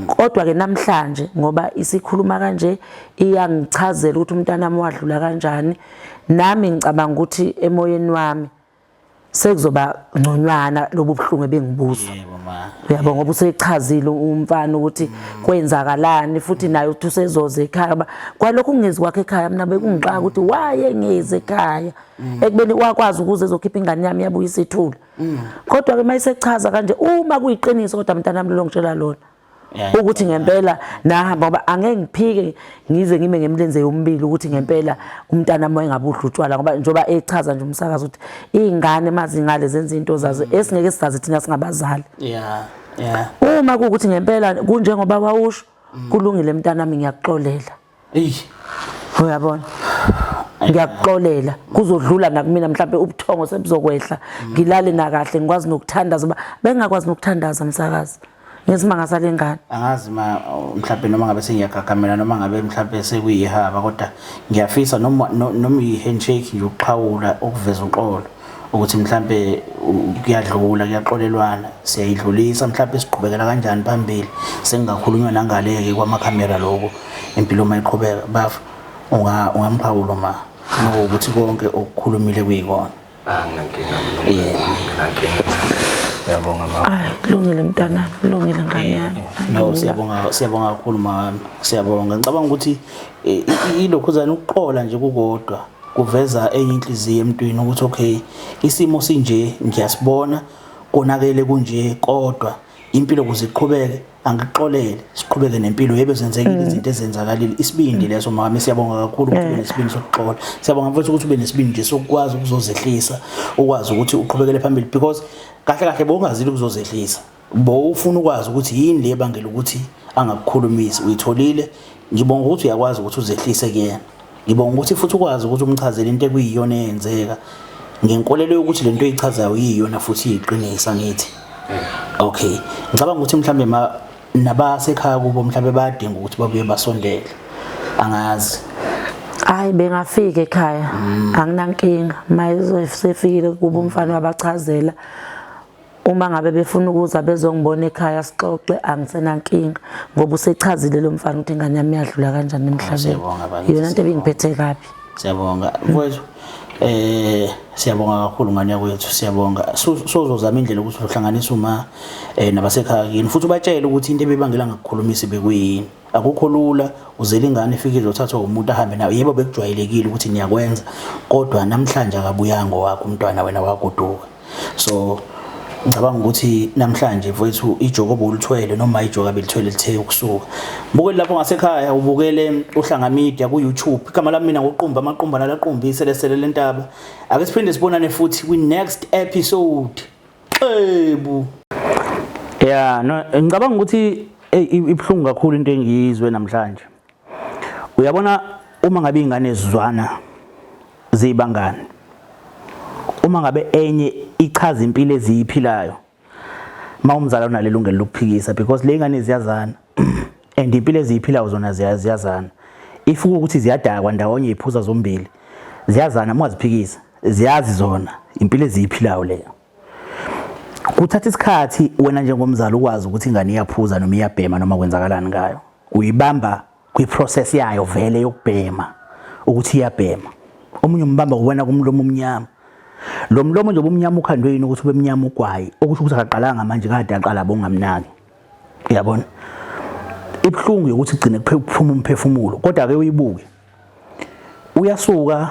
Kodwa ke namhlanje ngoba isikhuluma kanje iyangichazela ukuthi umntanami wadlula kanjani nami ngicabanga ukuthi emoyeni wami sekuzoba ngconywana lobu buhlungu ebengibuzwa. Yebo ma. Uyabo ngoba usechazile umfana ukuthi kwenzakalani futhi naye uthi usezoza ekhaya ba kwalokhu kungezi kwakhe ekhaya mina bekungixaka ukuthi waye ngeze ekhaya ekubeni wakwazi ukuze ezokhipha ingane yami yabuya isithula. Kodwa ke mayisechaza kanje uma kuyiqiniso kodwa mntanami lo ngitshela lona ukuthi ngempela nahamba ngoba angeke ngiphike ngize ngime ngemlenze yomibili ukuthi ngempela umntana wayengabudla utshwala ngoba njengoba echaza nje umsakazi ukuthi iy'ngane mazingale zenza into zazo esingeke sizazi thina singabazali. Yeah. Uma kuwukuthi ngempela kunjengoba wawusho kulungile mntanami ngiyakuxolela. Eyi. Uyabona? Ngiyakuxolela kuzodlula nakumina mhlawumbe ubuthongo sebuzokwehla ngilale nakahle ngikwazi nokuthandaza uba bengingakwazi nokuthandaza msakazi ngesimanga salengane. Angazi ma mhlawumbe noma ngabe sengiyagagamela noma ngabe mhlawumbe sekuyihaba kodwa ngiyafisa noma noma i-handshake nje ukuxhawula ukuveza uxolo ukuthi mhlambe kuyadlula kuyaxolelwana siyayidlulisa mhlambe siqhubekela kanjani phambili sengingakhulunywa nangaleke kwamakhamera lokho impilo uma iqhubeka bafu ungamphawula ma ukuthi konke okukhulumile kuyikona. Anginankinga mina. Anginankinga. Ngiyabonga mama. Ay kulungile mntanami kulungile ngane yami. No siyabonga siyabonga kakhulu mama siyabonga ngicabanga ukuthi ilokhuzana ukuqola nje kukodwa kuveza enye inhliziyo emntwini ukuthi okay isimo sinje ngiyasibona konakele kunje kodwa impilo kuze iqhubeke angixolele siqhubeke nempilo yebo zenzekile izinto ezenzakalile isibindi leso mama siyabonga kakhulu ukuthi ube nesibindi sokuxola siyabonga mfowethu ukuthi ube nesibindi nje sokwazi ukuzozehlisa ukwazi ukuthi uqhubekele phambili because kahle kahle bowungazile ukuzozehlisa bowufuna ukwazi ukuthi yini le ebangela ukuthi angakukhulumisi uyitholile ngibonga ukuthi uyakwazi ukuthi uzehlise kuyena ngibonga ukuthi futhi ukwazi ukuthi umchazele into ekuyiyona eyenzeka ngenkolelo yokuthi lento oyichazayo iyiyona futhi iyiqinisa ngithi okay ngicabanga ukuthi mhlambe ma nabasekhaya kubo mhlambe bayadinga ukuthi babuye basondele angazi. Hayi bengafika ekhaya anginankinga mayesefikile kuba umfana wabachazela uma ngabe befuna ukuza bezongibona ekhaya sixoxe angisenankinga ngoba usechazile lo mfana ukuthi ingane yami yadlula kanjani emhlabeni. Siyabonga bakithi, Iyona nto ebingiphethe kabi. Siyabonga mfowethu siyabonga kakhulu ngane yakwethu siyabonga sozozama indlela ukuthi uhlanganise uma nabasekhaya kini futhi ubatshele ukuthi into ebibangela ngakukhulumisi bekuyini akukho lula uzela ingane ifike izothathwa umuntu ahambe nayo yebo bekujwayelekile ukuthi niyakwenza kodwa namhlanje akabuyanga wakho umntwana wena wagoduka so ngicabanga ukuthi namhlanje mfowethu ijoko obulithwele noma ijoko abelithwele lithe ukusuka bukele lapho ngasekhaya ubukele uHlanga Media ku YouTube igama lami mina nguqumba amaqumba nalaqumba iselesele lentaba ake siphinde sibonane futhi kwi next episode xebu. Yeah no ngicabanga ukuthi ibuhlungu kakhulu into engiyizwe namhlanje. Uyabona uma ngabe ingane zizwana ziyibangani uma ngabe enye ichaza impilo eziyiphilayo ma umzali unalo ilungelo lokuphikisa because le ngane ziyazana and impilo eziyiphilayo zona ziyazana if ukuthi ziyadakwa ndawonye iphuza zombili ziyazana uma ungaziphikisa ziyazi zona impilo eziyiphilayo leyo. Kuthatha isikhathi wena njengomzali ukwazi ukuthi ingane iyaphuza noma iyabhema noma kwenzakalani ngayo. Uyibamba kwi-process yayo vele yokubhema ukuthi iyabhema. Omunye umbamba kuwena kumlomo omnyama. Lo mlomo nje obumnyama ukhandwe yini ukuthi ube mnyama ugwayi okusho ukuthi akaqalanga manje kade aqala bongamnaki. Uyabona? Ibuhlungu yokuthi igcine kuphuma umphefumulo kodwa ke uyibuke. Uyasuka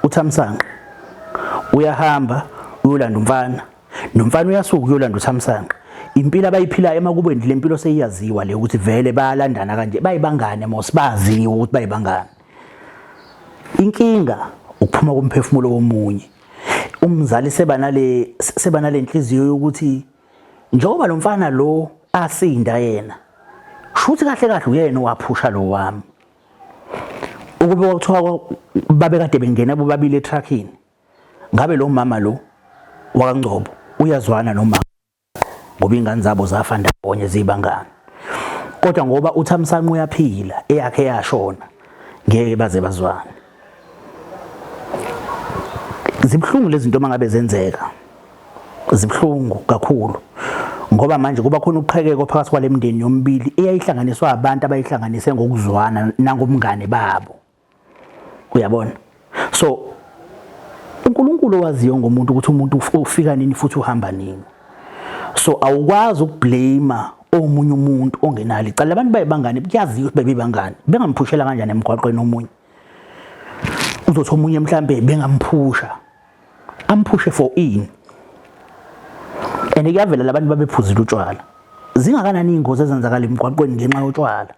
uThamsanqa uyahamba uyolanda umfana nomfana uyasuka uyolanda uThamsanqa impilo abayiphilayo emakubeni le mpilo seyiyaziwa le ukuthi vele bayalandana kanje bayibangane mos baziwe ukuthi bayibangane inkinga ukuphuma komphefumulo womunye umzali seba nale seba nalenhliziyo yokuthi njengoba lo mfana lo asinda yena shuthi kahle kahle uyena owaphusha lo wami ukube kwakuthiwa babekade bengena bobabili etruckini ngabe lo mama lo wakaNgcobo uyazwana nomama ngoba ingane zabo zafa ndawonye zibangani. Kodwa ngoba uThamsanqa uyaphila eyakhe yashona ngeke baze bazwane. Zibuhlungu lezi zinto mangabe zenzeka. Zibuhlungu kakhulu. Ngoba manje kuba khona uqhekeko phakathi kwale mndeni yomibili eyayihlanganiswa abantu abayihlanganise ngokuzwana nangobungane babo. Uyabona? So uNkulunkulu owaziyo ngomuntu ukuthi umuntu ufika nini futhi uhamba nini. So awukwazi ukublame omunye umuntu ongenalo icala. Abantu bayibangani kuyaziwa ukuthi bebebangani. Bengamphushela kanjani emgwaqweni omunye? Uzothi omunye mhlambe bengamphusha. Amphushe for ini? And kuyavela labantu babephuzile utshwala. Zingakanani ingozi ezenzakala emgwaqweni ngenxa yotshwala?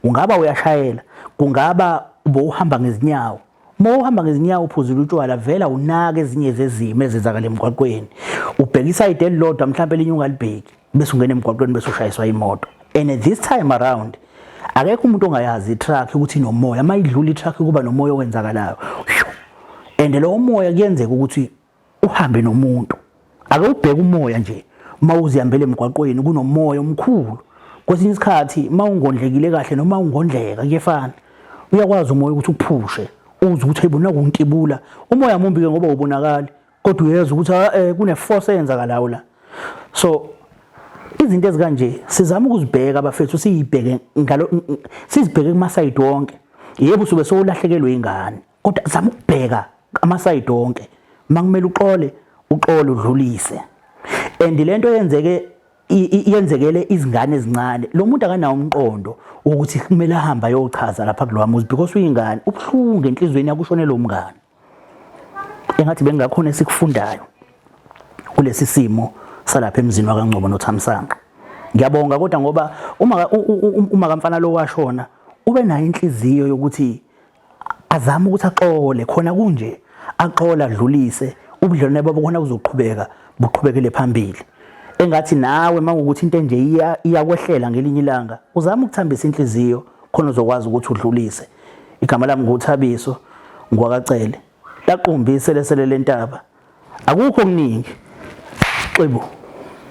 Kungaba uyashayela, kungaba ubowuhamba ngezinyawo. Uma uhamba ngezinyawo uphuzile utshwala vela unake ezinye zezimo ezenzakala emgwaqweni. Ubheka isayidi elilodwa mhlawumbe elinye ungalibheki bese ungena emgwaqweni bese ushayiswa imoto. And this time around akekho umuntu ongayazi i-truck ukuthi inomoya. Uma idlula i-truck kuba nomoya owenzakalayo. And lowo moya kuyenzeka ukuthi uhambe nomuntu. Ake ubheke umoya nje uma uzihambela emgwaqweni kunomoya omkhulu. Kwesinye isikhathi uma ungondlekile kahle noma ungondleka kuyefana. Uyakwazi umoya ukuthi ukuphushe uzwe ukuthi hayibo nakunkibula. Umoya mumbi ke ngoba ubonakali kodwa uyezwa ukuthi eh kune force eyenzakalayo la. So izinto ezikanje sizama ukuzibheka abafethu siyibheke ngalo sizibheke kuma side wonke. Yebo usuke sowulahlekelwe ingane kodwa zama ukubheka amasayidi wonke. Makumele uxole uxole udlulise. And lento yenzeke yenzekele izingane ezincane. Lo muntu akanawo umqondo ukuthi kumele ahambe ayochaza lapha kulowa muzi because uyingane. Ubuhlungu enhlizweni yakushonela umngane. Engathi bengakhona esikufundayo kulesi simo salapha emzini wakaNgcobo noThamsanqa. Ngiyabonga kodwa ngoba uma uma kamfana lo washona ube nayo inhliziyo yokuthi azame ukuthi axole khona kunje axole adlulise ubudlelwane babo khona kuzoqhubeka buqhubekele phambili. Engathi nawe mawukuthi into enje iyakwehlela ngelinye ilanga uzame ukuthambisa inhliziyo khona uzokwazi ukuthi udlulise. Igama lami nguThabiso ngwakaCele. Laqumbi iselesele lentaba. Akukho okuningi. Xebu.